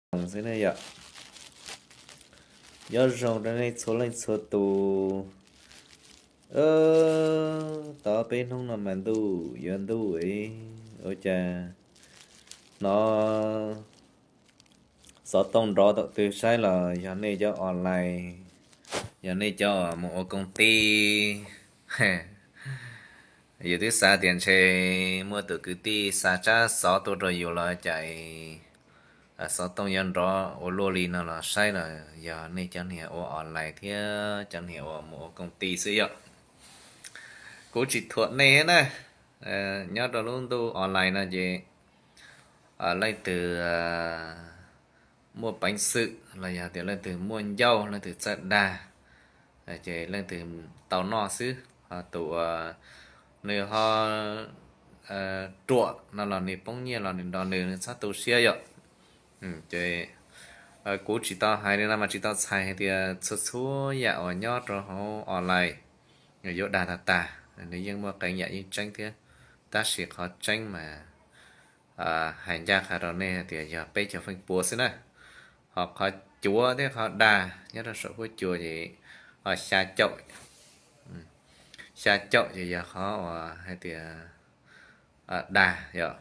zoo xwb ne yom. Nyob zoo rau nej txhua leej txhua tus. Tau peb hnub no mas ntuj yuav ntuj, ua cas hnov xov tooj nrov tom tw saib los yog nej cov online, yog nej cov mus ua koom tij. Yus twb xav tias ntshe muaj tus kwv tij xa tsab xov tuaj rau yus los cas xov tooj yuav nrov ua luaj li no los saib los yog nej cov niag ua online thiab cov niag uas mus ua koom tij xwb yom. Kuv tsis thuam nej na. Nyob rau lub ntuj online no ces leej twg muaj peev xwm los yog tias leej twg muaj ncauj leej twg txawj dag, ces leej twg tau noj xwb. Ho tus uas nws ho ruam no los nws poob nyiaj los nws nrog nws, nws txhob tu siab yom. Ces kuv tsis tau hais li no mas tsis tau txhais hais tias txhua txhua yam uas nyob rau hauv online yuav dag tag tag, nws yeej muaj qee yam yeej tseeb thiab. Tab sis qhov tseeb mas hais ncaj qha rau nej hais tias yog peb caug feem pua xwb na. Ho qhov cuav thiab qhov dag nyob rau saum huab cua ces xya caum, xya caum ces yog qhov uas hais tias dag yom.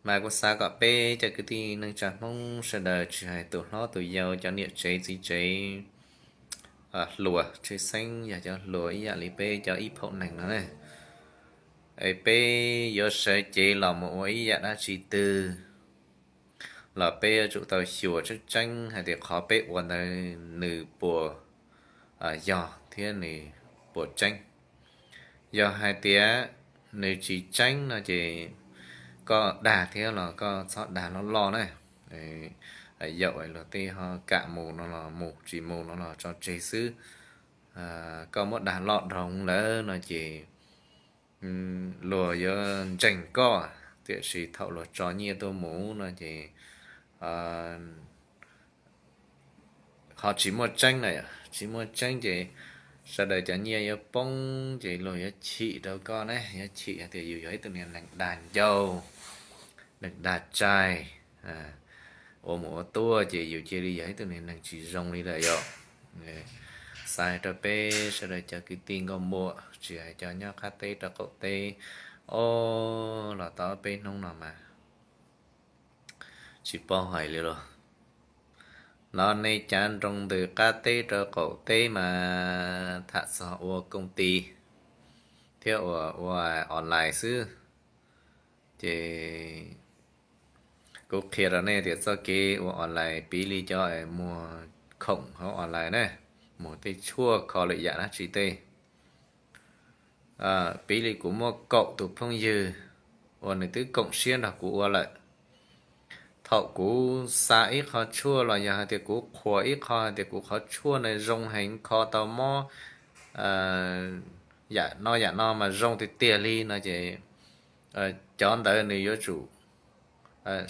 Mas kuv xav kom peb cov kwv tij neej tsa Hmoob sawv daws tsis hais tus hlob tus yau, cov niam tsev txiv tsev, hluas tshwj xeeb yog cov hluas ib yam li peb cov ib phaum neeg no ne, es peb yuav sawv cev los mus ua ib yam dab tsi twg los peb yuav tsum tau xyuas tseeb tseeb hais tias qhov peb ua ntawd nws puas yog thiab nws puas tseeb. Yog hais tias nws tsis tseeb no ces koj dag thiab los koj txhob dag loj loj na. Yaum luag tej ho kam mus no los mus, tsis mus no los tso tseg xwb. Koj muab dag loj dhau lawm no ces luag yuav ntseeg koj, tiam sis thaum luag tso nyiaj tuaj mus no ces qhov tsis muaj tseeb na, tsis muaj tseeb ces sawv daws cov nyiaj yuav poob ces luag yuav chim rau koj ne, yuav chim hais tias yus yog ib tug niag neeg dag ncauj, neeg dag tsaig, ua mus ua tuaj ces yus cia li yog ib tug niag neeg tsis zoo li lawm yom. Xav hais rau peb sawv daws cov kwv tij nkauj muam tsis hais cov nyob qab teb rau qaum teb, o, los tau peb hnub no mas tsis paub hais li los. No nej cav nroo ntws qab teb rau qaum teb mas tham txog ua koom tis thiab ua, ua online xwb. Ces kuv qhia rau nej tias txoj kev ua online piv li cov muag khoom hauv online na, muag tej tshuaj kho lwm yam dab tsi tej. Piv li kuv muaj kaum tus phooj ywg uas nws twb koom siab nrog kuv ua lawm. Thaum kuv xa ib qho tshuaj los yog hais tias kuv qhuas ib qho hais tias kuv qhov tshuaj no zoo heev, kho tau mob yam no yam no mas zoo tiag tiag li no ces cov ntawd nws yuav tsum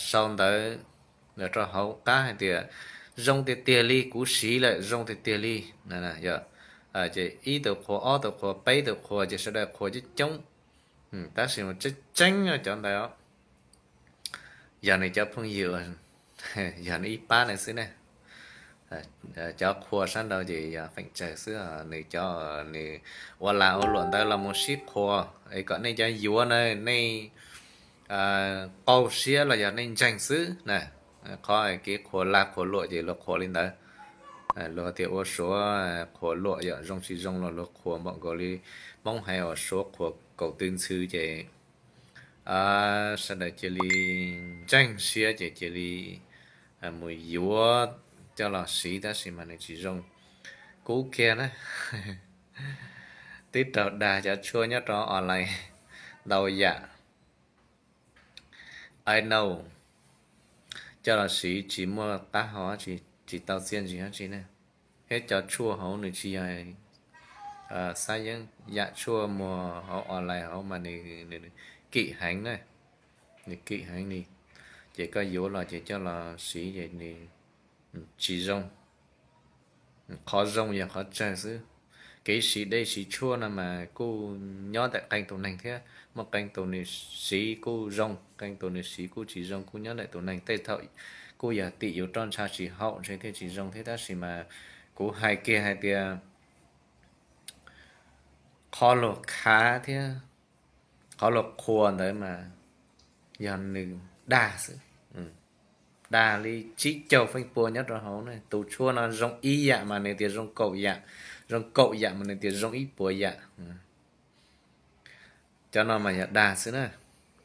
sau ntawv rau hauv qab hais tias zoo tiag tiag li, kuv siv lawm zoo tiag tiag li. Ces ib tug qhuas, ob tug qhuas, peb tug qhuas, ces sawv daws qhuas coob coob. Tab sis mas tseeb tseeb cov ntawd yog nws cov phooj ywg, yog nws ib pab na xwb ne. Cov qhuas sab nraud ces yog feem tsawg xwb, nws cov, nws ua lag ua luam ntawd los mus sib qhuas es kom nej cov yuav na nej qaug siab los yog nej ntseeg xwb na. Qhov kev qhuas lag qhuas luam ces luag qhuas li ntawd. Luag tias ua suav qhuas luam yom, zoo tsis zoo los luag qhuas npaum nkaus li Hmoob hais uas suav qhuas kaum tw ntxhw ces sawv daws cia li ntseeg siab ces cia li mus yuav coj los siv, tab sis mas nws tsis zoo. Kuv kiag na, twb raug dag cov tshuaj nyob rau online ntau yam. I know, coj los siv tsis muaj qab hau, tsis tau txiaj ntsig dab tsi ne. Thiab cov tshuaj hauv nws tsis yog xab yeeb, yam tshuaj muag hauv online hauv mas nws kim heev na, nws kim heev li. Ces koj yuav los ces coj los siv ces nws tsis zoo. Qhov zoo yog qhov tsawg xwb. kev siv dej siv tshuaj no mas kuj nyob ntawm qee tus neeg thiab, muaj qee tus nws siv kuj zoo, qee tus nws siv kuj tsis zoo, kuj nyob ntawm tus neeg. Tej thaum kuj yog tim yus roj ntsha tsis haum ntshe thiaj tsis zoo thiab, tab sis mas kuv hais kiag hais tias qhov luag khav thiab qhov luag qhuas ntawd mas yog nws dag xwb. Dag li tsib caug feem pua nyob rau hauv ne. Tus tshuaj no zoo ib yam mas nws tias zoo kaum yam, zoo kaum yam mas nws tias zoo ib puas yam. Cov no mas yog dag xwb na.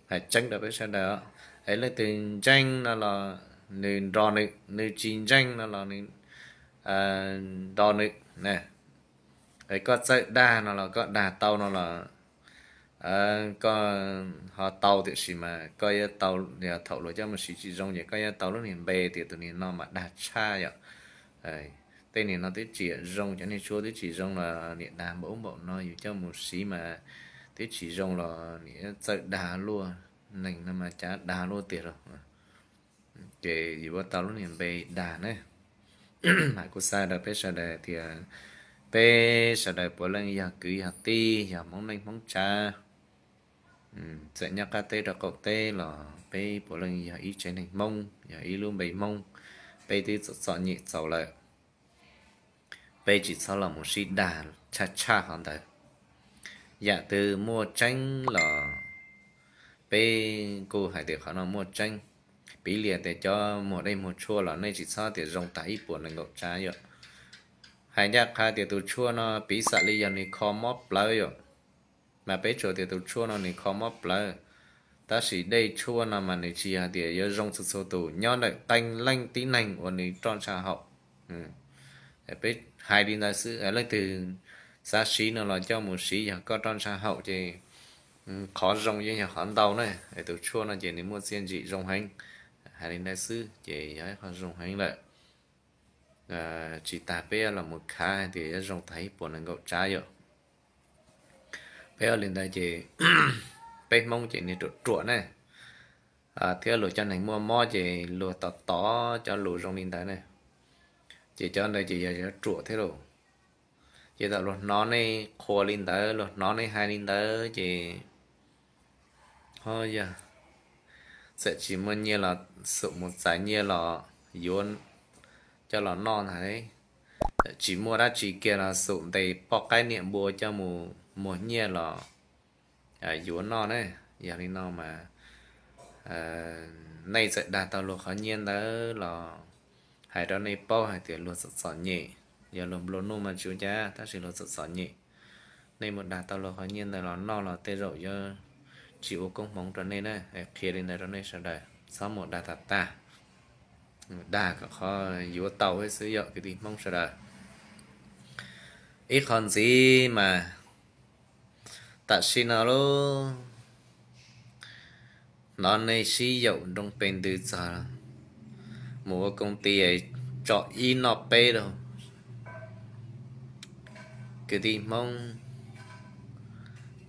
Hais tseeb rau peb sawv daws, es leej twg ntseeg no los nws nrog nws, nws tsis ntseeg no los nws nrog nws. Es koj txawj dag no los koj dag tau no los koj ho tau, tiam sis mas koj yuav tau, yog thaum luag coj mus siv tsis zoo ces koj yuav tau lub niag npe tias tus niag no mas dag tshaj yom. Tej niag no twb tsis zoo, cov niag tshuaj twb tsis zoo los niam dag npaum ub npaum no, yus coj mus siv mas twb tsis zoo los niam txawj dag luaj, neeg no mas cav dag luaj tiag los. Ces yuav tau lub niag npe dag ne. Mas kuv xav rau peb sawv daws tias peb sawv daws puav leej yog kwv yog tij, yog Hmoob neej Hmoob tsav, txawm nyob qab teb rau qaum teb los peb puav leej yog ib tsev neeg Hmoob, yog ib lub npe Hmoob, peb twb txom txom nyem txaus lawm. Peb tsis txhob los mus sib dag tshaj tshaj qhov ntawd. Yam twg muaj tseeb los peb kuj hais tias qhov no muaj tseeb. Piv li tias cov muag dej muag tshuaj los nej tsis txhob tias zoo tag ib puas nees nkaum tsav yom. Hais ncaj qha tias tus tshuaj no piv xam li yog nws kho mob plawv yom, mas peb tsuas tias tus tshuaj no nws kho mob plawv, tab sis dej tshuaj no mas nws tsis yog tias yuav zoo txhua txhua tus, nyob ntawm qee leej tib neeg uas nws roj ntsha haum. Peb hais li ntawd xwb, leej twg xav siv no los coj mus siv, yog koj roj ntsha haum ces qhov zoo yeej yog qhov ntau na. Tus tshuaj no ces nws muaj txiaj ntsim zoo heev, hais li ntawd xwb ces yog ib qho zoo heev lawm. Tsis tas peb los mus khav hais tias yuav zoo tag ib puas nees nkaum tsav yom. Peb ua li ntawd ces peb Hmoob ces niag ruam ruam ne, thiab luag cov neeg muaj mob ces luag tos tos cov lus zoo li ntawd ne, ces cov ntawd ces yog cov ruam thiab lauj. Ces thaum luag hnov nej qhuas li ntawd, luag hnov nej hais li ntawd ces ho yog txawm tsis muaj nyiaj los xum mus txais nyiaj los yuav coj los noj ntag. Tsis muaj dab tsi kiag los xum ntes poj qaib niam npua coj mus muag nyiaj los yuav noj ne. Yog li no mas nej txawm dag tau luag qhov nyiaj ntawd los hais rau nej paub hais tias luag txom txom nyem. Yog luag nplua nuj mas tsis ua cas, tab sis luag txom txom nyem. Nej mus dag tau luag qhov nyiaj ntawd los noj los tej zaum yuav tsis ua koob hmoov rau nej na. Qhia li ntawd rau nej sawv daws, txhob mus dag tag tag, dag kom qhov yuav tau xwb yom kwv tij Hmoob sawv daws. Ib qho ntxiv mas tam sim no lauj, hnov nej sib yaum nroo pes ntws txog mus ua koom ti tsom ib noj peb lauj. Kwv tij Hmoob,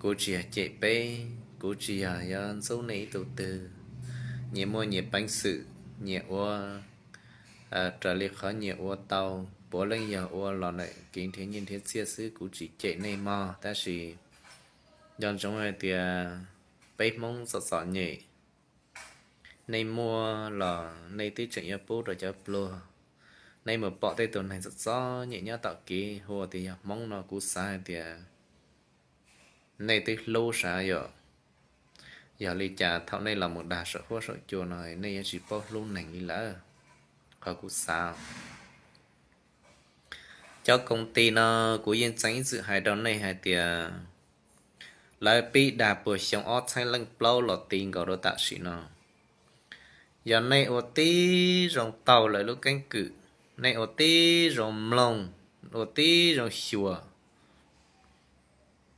kuv tsis yog cem peb, kuv tsis yog yuav ntxub nej ib tug twg. Nyias muaj nyias peev xwm, nyias ua raws li qhov nyias ua tau, puav leej yog ua los ntawm kev nrhiav nyiaj nrhiav txiaj xwb, kuv tsis cem nej mog. Tab sis nco ntsoov hais tias peb Hmoob txom txom nyem, nej muaj los nej twb tseem yuav pub rau cov pluag. Nej mus pom tej tus neeg txom txom nyem nyob tom kev hu tias yog Hmoob no, kuv xav hais tias nej twb hlub sav yom. Yog li cas thaum nej los mus dag saum huab saum cua no nej yuav tsis paub hlub neeg li lawm, qhov kuv xav. Cov koom ti no kuv yeej tseem ib txwm hais rau nej hais tias lawv pib dag puag xyoo ob txhiab leej plaub los ti nkaus rau tam sim no. Yog nej ua tib zoo taug lawv lub keeb kwm, nej ua tib zoo mloog, ua tib zoo xyuas,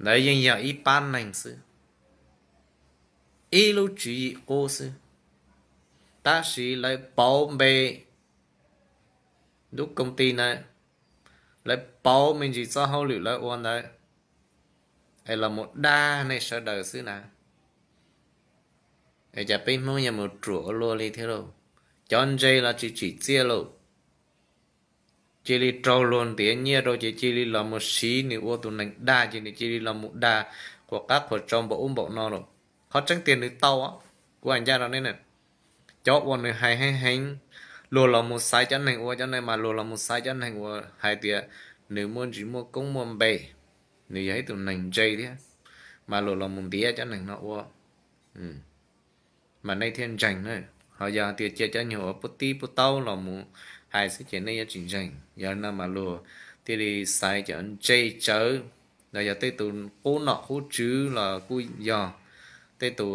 lawv yeej yog ib pab neeg xwb, ib lub tswv yim qub xwb, tab sis lawv pauv npe lub koom ti na, lawv pauv me ntsis txoj hauj lwm lawv ua ntawd es los mus dag nej sawv daws xwb na. Es cas peb Hmoob yuav mus ruam ua luaj li thiab lauj? Cov ntse los tsis tsim txiaj lauj. cia li raug luag ntiav nyiaj rau ces cia li los mus siv nws ua tus neeg dag, ces nws cia li los mus dag qhuas qab qhuas tsau npaum ub npaum no lawm. Qhov tseeb tiag nws tau, kuv hais ncaj rau nej na, cov uas nws hais heev heev, luag los mus xaiv cov neeg ua cov neeg mas luag los mus xaiv cov neeg uas hais tias nws muaj ntsis muaj koob muaj npe, nws yog ib tug neeg ntse thiab, mas luag los mus ntiav cov neeg no ua, mas nej thiaj ntseeg na. Ho yog tias cia cov nyuag uas pub tib pub taub los mus hais xwb ces nej yuav tsis ntseeg. Yog li no mas luag thiaj li xaiv cov ntse tsawv, los yog tej tus qub nom qub tswv los kuj yog, tej tus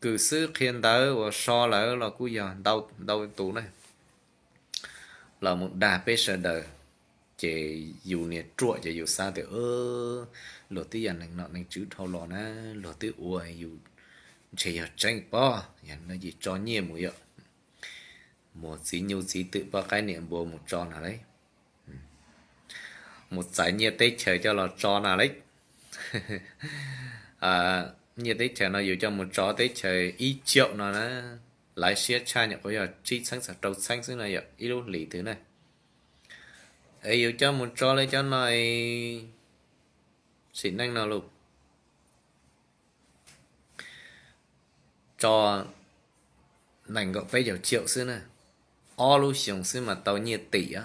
kws xwb qhia ntawv uas so lawm los kuj yog ntau ntau tus na, los mus dag peb sawv daws. Ces yus niag ruam ces yus xav tias luag twb yog neeg nom neeg tswv dhau los na, luag twb ua yus ntshe yog tseeb pob, yog no ces tso nyiaj mus yom. Mus txiv nyuj txiv twm poj qaib niam npua mus tso no lauj, mus txais nyiaj teb chaws coj los tso no lauj. Nyiaj teb chaws no yus coj mus tso teb chaws ib caum no na, lawv siab tshaj nyuam qhuav yog tsib txheeb txog rau txheeb xwb no yom, ib lub hlis twg na. Es yus coj mus tso li cov no, sim neej no los tso nees nkaum peb caug caum xwb na, ob lub xyoo xwb mas tau nyiaj tim.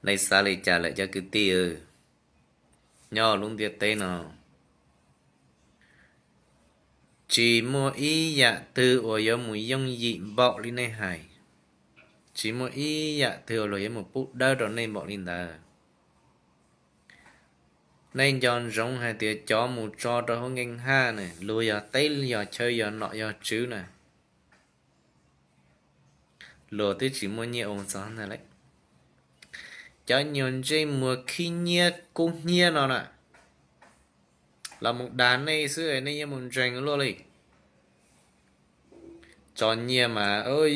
Nej xav li cas lawm cov kwv tij? Nyob lub ntiaj teb no tsis muaj ib yam twg uas yuav mus yooj yim npaum li nej hais, tsis muaj ib yam twg uas luag yuav mus pub dawb rau nej npaum li ntawd. Nej nco ntsoov hais tias cov mus tso rau hauv nkeej haj na, luag yog teb yog chaw yog nom yog tswv na, luag twb tsis muaj nyiaj ua txog ntag lauj. Cov nyuag ntsej muag khib nyiab kub hnyiab no na, los mus dag nej xwb nej yeej mus ntseeg luaj li. Tso nyiaj mas, ub,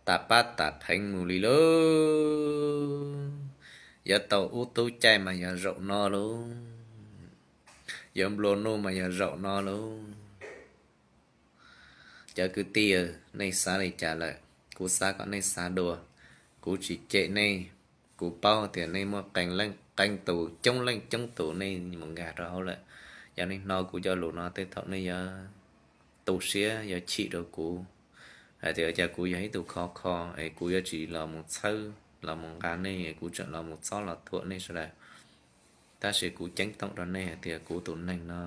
tas pab tas pheev mus li lauj. Yuav tau ub tub caij mas yog zaum no lauj, yuav nplua nuj mas yog zaum no lauj. Cov kwv tij, nej xav li cas lawm? Kuv xav kom nej xav dua. Kuv tsis cem nej. Kuv paub tias nej muaj qee leej qee tus, coob leej coob tus nej mus nkag rau hauv lawm. Yog nej hnov kuv cov lus no tej thaum nej yuav tu siab yuav chim rau kuv, hais tias cas kuv yog ib tug khov kho es kuv yuav tsis los mus txhawb los mus nqa nej, kuv tseem los mus txob los thuam nej sawv daws. Tab sis kuv ceeb toom rau nej hais tias kuv tus neeg no,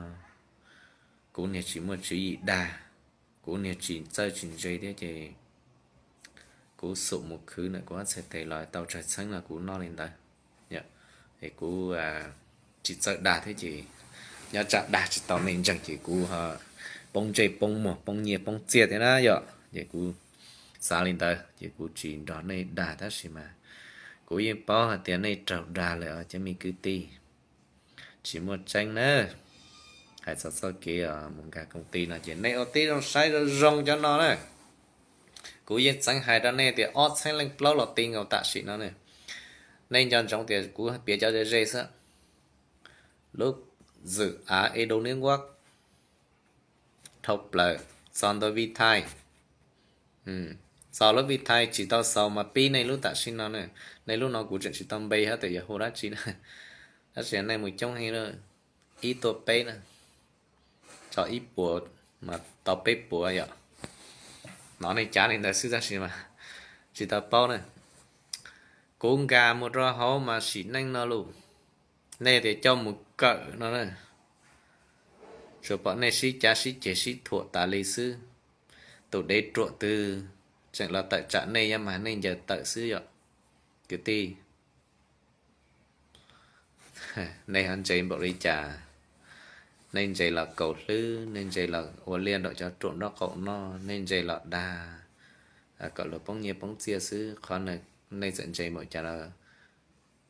kuv niag tsis muaj tswv yim dag, kuv niag tsis txawj tsis ntse thiab ces kuv xum mus khwv ntawm kuv ob txhais tes los tau tsawg txheeb no kuv noj li ntawd. Es kuv tsis txawj dag thiab ces nyob tsam dag tsis tau nej ntseeg ces kuv poob ntsej poob muag poob nyiaj poob txiaj thiab na yom. Ces kuv xav li ntawd ces kuv tsis nrog nej dag tab sis mas kuv yeej paub hais tias nej raug dag lawm os cov me kwv tij. Tsis muaj tseeb na. Hais txog txoj kev mus nkag koom ti no ces nej ua tib zoo saib zoo zoo cov no na. Kuv yeej txeev hais rau nej tias ob txheeb leej plaub los ti nkaus tam sim no ne, nej nco ntsoov tias kuv piav cov ze ze xwb. Lub zwm av Edo Nib Nkuab dhau plaws, txog ntua Vij Thais, txog lub Vij Thais tsis tau xaus mas pib nej lub tam sim no ne. Nej lub no kuv tseem tsis tau npe hab tias yog hu dab tsi na, tab sis nej mus coob heev lawm, ib tuaj peb na, tso ib puas mas tau peb puas yom. Hnov nej cav li ntawd xwb tab sis mas tsis tau paub na. Kuv nkag mus rau hauv mas sim neej no lus, nej tias coj mus kawm no na, tsuas pom nej sib cav sib ceg sib thuam tas li xwb. Tus dev ruam twg tseem los tawm tsam nej, yog mas nej ncaws tawm xwb yom. Kwv tij, nej ho ntse npaum li cas? Nej ntse los kaus hlwb, nej ntse los ua liaj nraum cov ruam nraub qaum no, nej ntse los dag, kom luag poob nyiaj poob txiaj xwb. Qhov no nej txawm ntse npaum cas los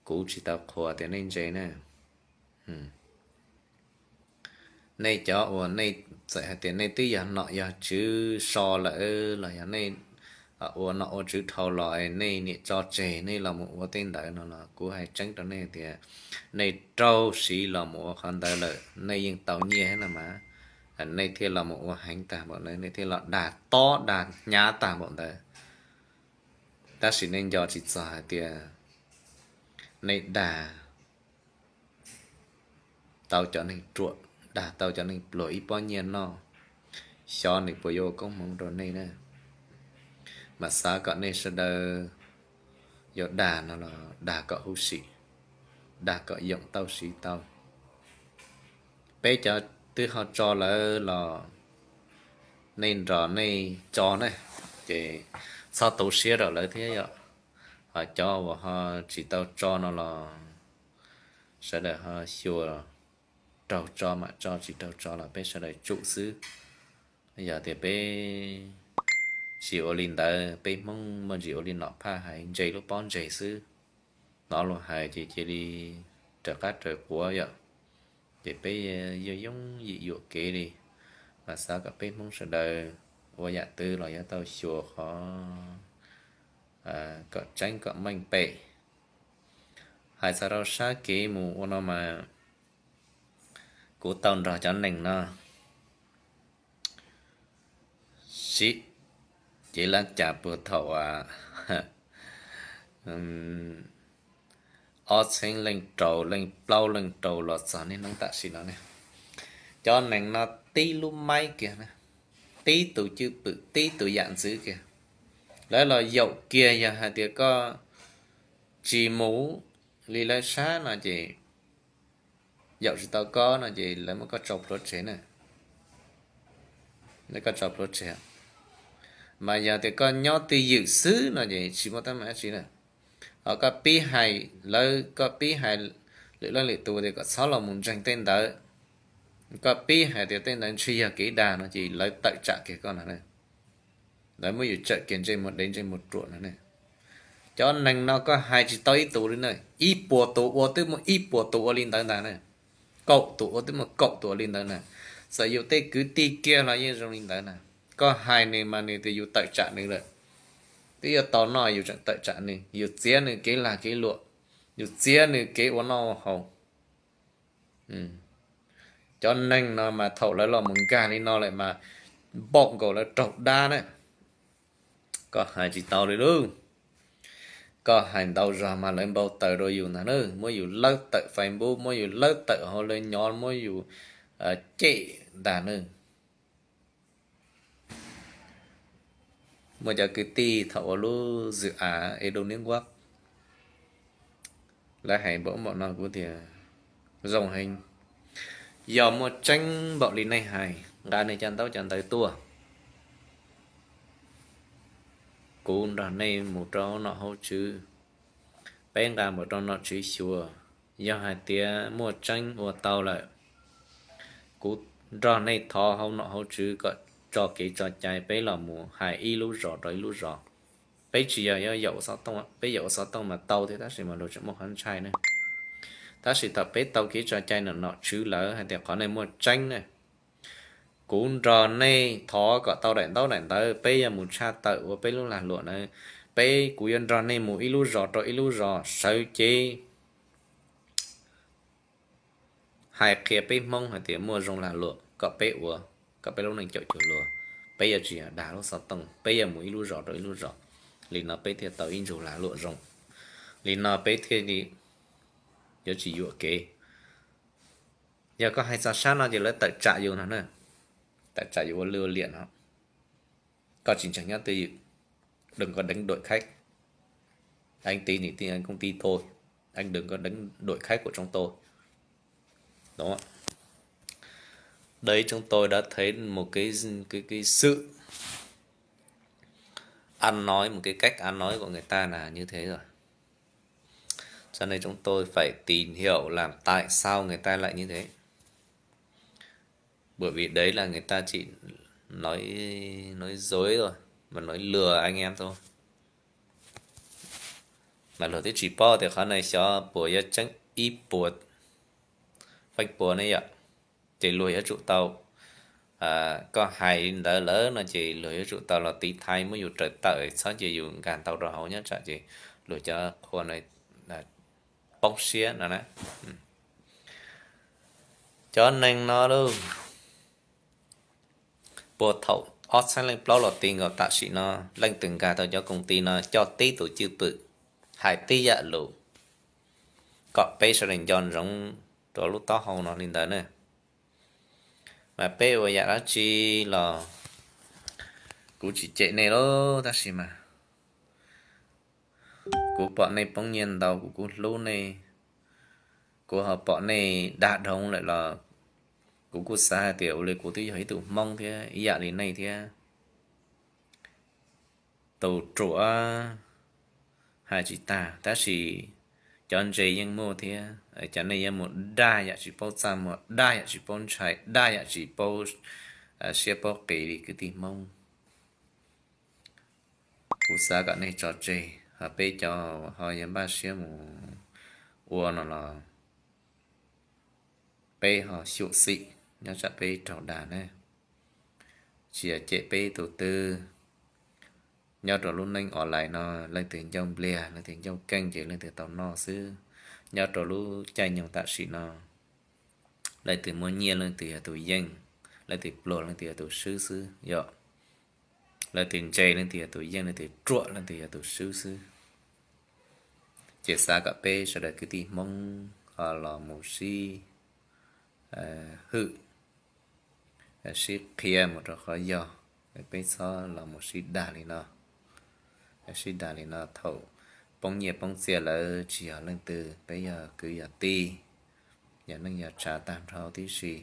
kuv tsis tau qhuas tias nej ntse na. Nej cov uas nej txawm hais tias nej twb yog nom yog tswv so lawm los yog nej ua nom ua tswv dhau los nej niam tso tseg nej los mus ua tej ntawd no los kuv hais tseeb rau nej tias nej raug siv los mus ua qhov ntawd lawm nej yeej tau nyiaj thiab no mas. nej thiaj los mus ua heev tag npaum ntawd, nej thiaj los dag tob dag hnyav tag npaum ntawd. Tab sis nej nco tsis txog hais tias nej dag tau cov neeg ruam, dag tau cov neeg pluag ib pob nyiaj noj, xyov nws puas yuav ua koob hmoov rau nej na. Mas xav kom nej sawv daws yuav dag no los dag kom huv si, dag kom yoom tau siv tau. Peb cov twb ho tso lawm los nej nrog nej tso ne, ces txhob tu siab rau lawv thiab yom. Ho cov uas ho tsis tau tso no los sawv daws ho xyuas, raug tso mam tso, tsis raug tso los peb sawv daws tsum xwb. Yog tias peb tsis ua li ntawd, peb Hmoob muaj ntsis ua li nom phaj hais ntse lub pob ntseg xwb, hnov luag hais ces cia li raws qab raws quav yom, ces peb yuav yooj yim yuam kev li. Mas xav kom peb Hmoob sawv daws ua yam twg los yuav tau xyuas qhov kom tseeb kom meej pem. Hais txog rau sab kev mus ua no mas kuv tau nrog cov neeg no sib cev lab cas puag thaum ob txhiab leej rau, leej plaub leej rau los txog niaj hnub tam sim no ne. Cov neeg no tib lub maib kiag, tib tus cwj pwm, tib tus yam ntxwv kiag, lawv los yaum kiag. Yog hais tias koj tsis mus li lawv sab no ces yaum tsis tau koj no ces lawv muab koj tso plhuav tseg na. Koj tso plhuav tseg. Mas yog tias koj nyob twj ywm xwb no ces tsis muaj teeb meem dab tsi na. Ho koj pib hais lawv, koj pib hais lwm leej lwm tus tias kom txhob los mus ntseeg tej ntawd, koj pib hais tias tej ntawd ntshe yog kev dag no ces lawv tawm tsam kiag koj no na. Lawv muab yus tsawm kiag ntsej muag dev ntsej muag ruam no ne. Cov neeg no koj hais tsis tau ib tus li na, ib puas tus ua twb muaj ib puas tus ua li ntawd ntag na, kaum tus ua twb muaj kaum tus ua li ntawd na. Txawm yus tej kwv tij kiag los yeej zoo li ntawd na. Koj hais nws mas nws tias yus tawm tsam nws lawm, twb yuav tau noj yus tseem tawm tsam nws, yus txiav nws kev lag kev luam, yus txiav nws kev ua noj ua haus. Cov neeg no mas thaum lawv los mus nkag li no lawm mas npaum nkaus lawv raug dab na. Koj hais tsis tau li lauj. Koj hais ntau zog mas lawv npau taws rau yus ntag na, muab yus lawb tawm Facebook, muab yus lawb tawm hauv lawv nyob, muab yus cem ntag na. Muaj cov kwv tij thaum ua lub zwm av es du niab nkuab, lawv hais npaum npaum no kuv tias zoo heev. Yog muaj tseeb npaum li nej hais, nqa nej cov ntaub cov ntawv tuaj, kuv nrog nej mus rau nom hauv tswv, peb nqa mus rau nom tswv xyuas. Yog hais tias muaj tseeb ua tau lawm, kuv nrog nej thov hauv nom hauv tswv kom tso kev tso cai peb los mus hais ib lub zos rau ib lub zos. Peb tsis yog yaum ua xov tooj, peb yaum ua xov tooj mas tau thiab tab sis mas luag tseem muaj qhov ntshai ne. Tab sis thaum peb tau kev tso cai nom nom tswv lawm hais tias qhov nej muaj tseeb ne, kuv nrog nej thov kom tau daim ntaub daim ntawv, peb yuav mus tshaj tawm ua peb lub lag luam na. Peb, kuv yuav nrog nej mus ib lub zos rau ib lub zos sawv cev hais qhia peb Hmoob hais tias muaj zoo lag luam kom peb ua, kom peb lub neej caum cuag luag. Peb yuav tsis yog dag lub xov tooj, peb yuav mus ib lub zos rau ib lub zos. Li no peb thiaj tau ib ntsug lag luam zoo. Li no peb thiaj li yuav tsis yuam kev. Yog koj hais txog sab no ces lawv tawm tsam yus no na, tawm tsam yus ua lwj ua liam no. Koj tsis ntseeg nyob twj ywm, đừng có đánh đuổi khách, anh tí nỉ tin công ty thôi, anh đừng có đánh đuổi khách của chúng tôi. Đúng không? Đấy, chúng tôi đã thấy một cái cái cái sự ăn nói, một cái cách ăn nói của người ta là như thế rồi. Cho nên chúng tôi phải tìm hiểu là tại sao người ta lại như thế. Bởi vì đấy là người ta chỉ nói nói dối thôi, mà nói lừa anh em thôi. Mas luag twb tsis paub tias qhov no xyov puas yuav tseeb ib puas feeb pua ne yom. Ces luag yuav tsum tau, koj hais li ntawd lawm no ces luag yuav tsum tau los tiv thaiv muab yus raws tawm, txhob cia yus nkag ntau rau hauv nyob tsam ces luag cov qhua no poob siab no na. Cov neeg no lauj, Puag thaum ob txhiab leej plaub los ti nkaus tam sim no, leej twg nkag tau cov koom ti no coj tib tus cwj pwm, hais tib yam lus, kom peb sawv daws nco ntsoov rau lub taub hau no li ntawd na. Mas peb ua yam dab tsi los kuv tsis cem nej lauj, tab sis mas kuv pom nej poob nyiaj ntau kuv kuj hlub nej, kuv ho pom nej dag dhau lawm los kuv kuj xav hais tias ua li kuv twb yog ib tug Hmoob thiab ib yam li nej thiab. Tus ruam hais tsis tag, tab sis cov ntse yeej muaj thiab. Cov nej yuav mus dag yam tsis paub txaj muag, dag yam tsis paub ntshai, dag yam tsis paub siab paub qis li kwv tij Hmoob. Kuv xav kom nej tso tseg, ho peb cov ho yog npaj siab mus ua no los peb ho xyuam xim nyob tsam peb raug dag na. Tsis yog cem peb tus twg. Nyob rau lub neej online no, leej twg ncauj npliag, leej twg ncauj keej ces leej twg tau noj xwb. Nyob rau lub caij nyoog tam sim no, leej twg muaj nyiaj leej twg yog tus yeej, leej twg pluag leej twg yog tus swb xwb yom. Leej twg ntse leej twg yog tus yeej, leej twg ruam leej twg yog tus swb xwb. Ces xav kom peb sawv daws kwv tij Hmoob ho los mus sib hwm, sib qhia mus rau qhov yog, peb txhob los mus sib dag li no. Sib dag li no thaum poob nyiaj poob txiaj lawm tsis yog leej twg, peb yog kwv yog tij, yog neej yog tsav tag nrho tib si,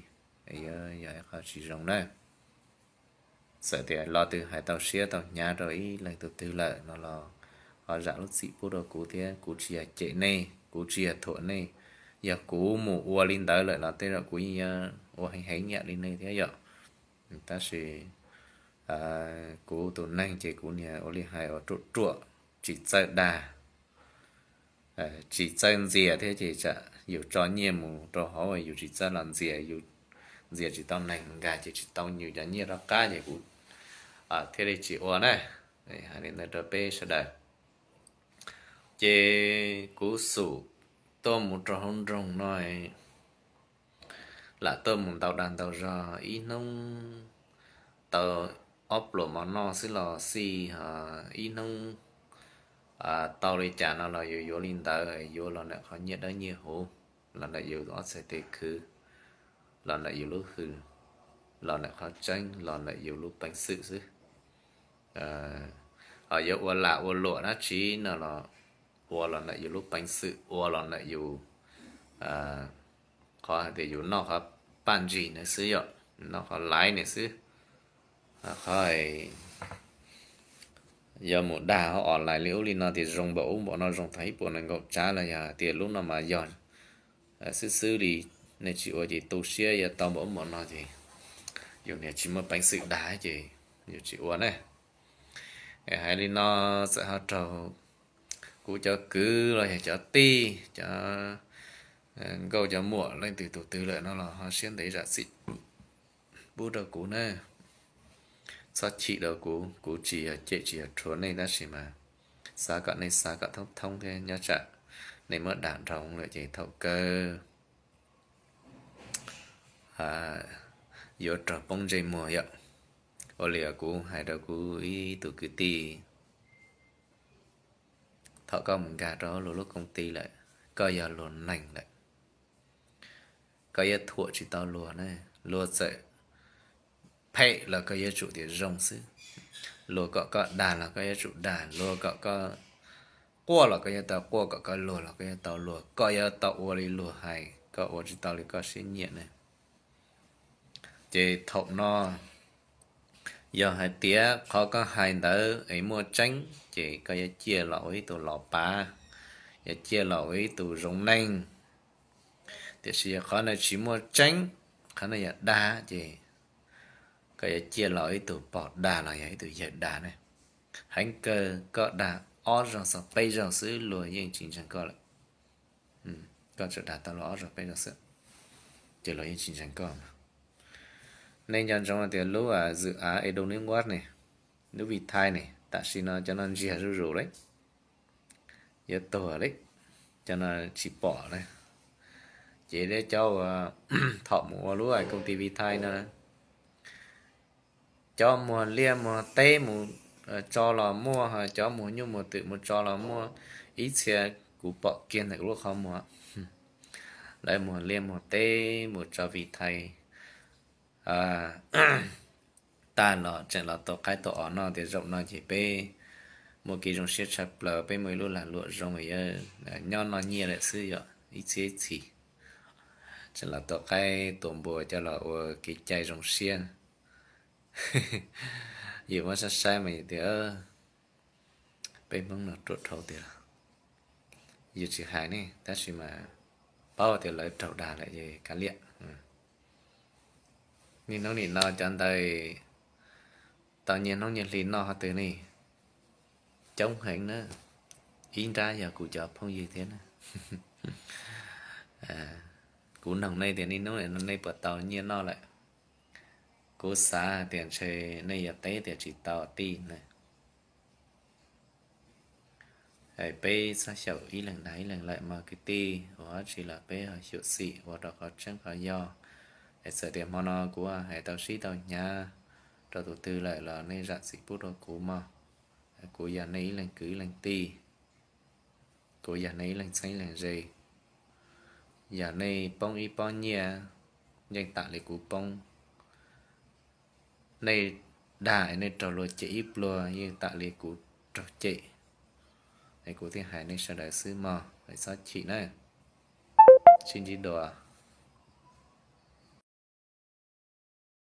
yuav yog ib qho tsis zoo na. Txawm tias lo twg hais tau siab tau hnyav rau ib leeg tus twg lawm no los ho zam lub txim pub rau kuv thiab. Kuv tsis yog cem nej, kuv tsis yog thuam nej. Yog kuv mus ua li ntawd lawm los tej zaum kuv yeej yuav ua heev heev yam li nej thiab yom. Tab sis kuv tus neeg ces kuv niag ua li hais uas ruam ruam, tsis txawj dag, tsis txawj ntxias thiab ces tsam yus tso nyiaj mus rau hauv yus tsis txawj los ntxias, yus ntxias tsis tau neeg nkag ces tsis tau yus cov nyiaj rov qab ces kuv thiaj li tsis ua na. Hais li ntawd rau peb sawv daws. Ces kuv xum tuaj mus rau hauv nroog no, lam tuaj mus ntau dag ntau zog, ib hnub tau ob pluas mov noj xwb los xij, ho ib hnub tau li cas no los yus yuav li ntawd, yuav los ntawm qhov nyiaj dawb nyiaj huv, los ntawm yus ob txhais tes khwv, los ntawm yus lub hws, los ntawm qhov tseeb, los ntawm yus lub peev xwm xwb. Ho yuav ua lam ua luam dab tsi no los ua los ntawm yus lub peev xwm, ua los ntawm yus qhov hais tias yus noj qhov paj ntsig na xwb yom, noj qhov laiv na xwb. Qhov yuav mus dag online li ub li no tias zoo npaum ub npaum no, zoo tag ib puas nees nkaum tsav los yog hais tias lub no mas yog xwb xwb li, nej tsis ua ces tu siab yuav tau npaum ub npaum no ces yus niag tsis muaj peev xwm dag ces yus tsis ua na. Hais li no txawm ho raug kuv cov kwv los yog cov tij, cov nkauj cov muam leej twg tus twg lawm no los ho siab ntev zam txim pub rau kuv na. Txhob chim rau kuv, kuv tsis yog cem tsis yog rhuav nej tab sis mas xav kom nej xav kom thoob thoob thiab, nyob tsam nej muab dag dhau lawm ces thaum kawg yuav raug poob ntsej muag yom. Ua li kuv hais rau kuv ib tug kwv tij, thaum koj mus nkag rau luag lub koom ti lawm, koj yog luag neeg lawm, koj yuav thuam tsis tau luag na. Luag txawm phem los koj yuav tsum tias zoo xwb. Luag kom koj dag los koj yuav tsum dag, luag kom koj quaj los koj yuav tau quaj, kom koj luag los koj yuav tau luag, koj yuav tau ua li luag hais, koj ua tsis tau li koj siab nyiam ne. Ces thaum no yog hais tias qhov koj hais ntawd es muaj tseeb ces koj yuav ciaj los ua ib tug los pav, yuav ciaj los ua ib tug zoo neeg. Tiam sis yog qhov no tsis muaj tseeb, qhov no yog dag ces koj yuav ciaj los ua ib tug pog dag los yog ib tug yawg dag ne. Heev kawg koj dag ob zaug txog peb zaug xwb luag yeej tsis ntseeg koj lawm. Koj tsuas dag tau luag ob zaug peb zaug xwb, ces luag yeej tsis ntseeg koj. Nej nco ntsoov tias lub zwm av Edu Network ne, lub Vitae ne, tam sim no cov no ntsiag zuj zus lawm, yuav tuag lawm, cov no tsis pom lawm. Ces cov uas thaum mus ua lub koom ti Vitae no Cov muag liaj muag teb mus tso los muaj, cov muag nyuj muag twm mus tso los muaj. Ib txhia kuv pom kiag ntawm kuv lub qhov muag, lawv muag liaj muag teb mus tso Vitae tag los tseem los tau qaib tau os noj. Tias zaum no ces peb muaj kev zoo siab tshaj plaws, peb muaj ib lub lag luam zoo, nyob noj nyiaj lawm xwb yom, ib txhiab ib txhis. Tseem los tau qaib tua npua coj los ua kev cai zoo siab. Yus muab saib saib mas yus tias peb Hmoob no ruam dhau tiag. Yus tsis hais ne, tab sis mas paub tias lawv raug dag lawm ces kav liam. Niaj hnub nim no cov ntawd tau nyiaj hnub nyiaj hli noj qhov twg ne? Coob heev na. Ib nrab yog kuv cov phooj ywg thiab na. Kuv noog nej tias niaj hnub nim no nej puas tau nyiaj noj lawm? Kuv xav tias ntshe nej yuav teb tias tsis tau tij na. Peb txhob xyaum ib leeg dag ib leeg lawm mog kwv tij, ua dab tsi los peb ho xyuam xim ua rau qhov tseeb qhov yog. Es txawm tias hmo no kuv hais tau sib tau hnyav rau tus twg lawm los nej zam txim pub rau kuv mog. Kuv yog nej ib leeg kwv ib leeg tij, kuv yog nej ib leeg txheeb ib leeg ze. Yog nej poob ib pob nyiaj yeej tam li kuv poob, nej dag es nej raug luag cem ib pluag yeej tam li kuv raug cem. Es kuv thiaj hais nej sawv daws xwb mog, es txhob chim na. Sib ntsib dua.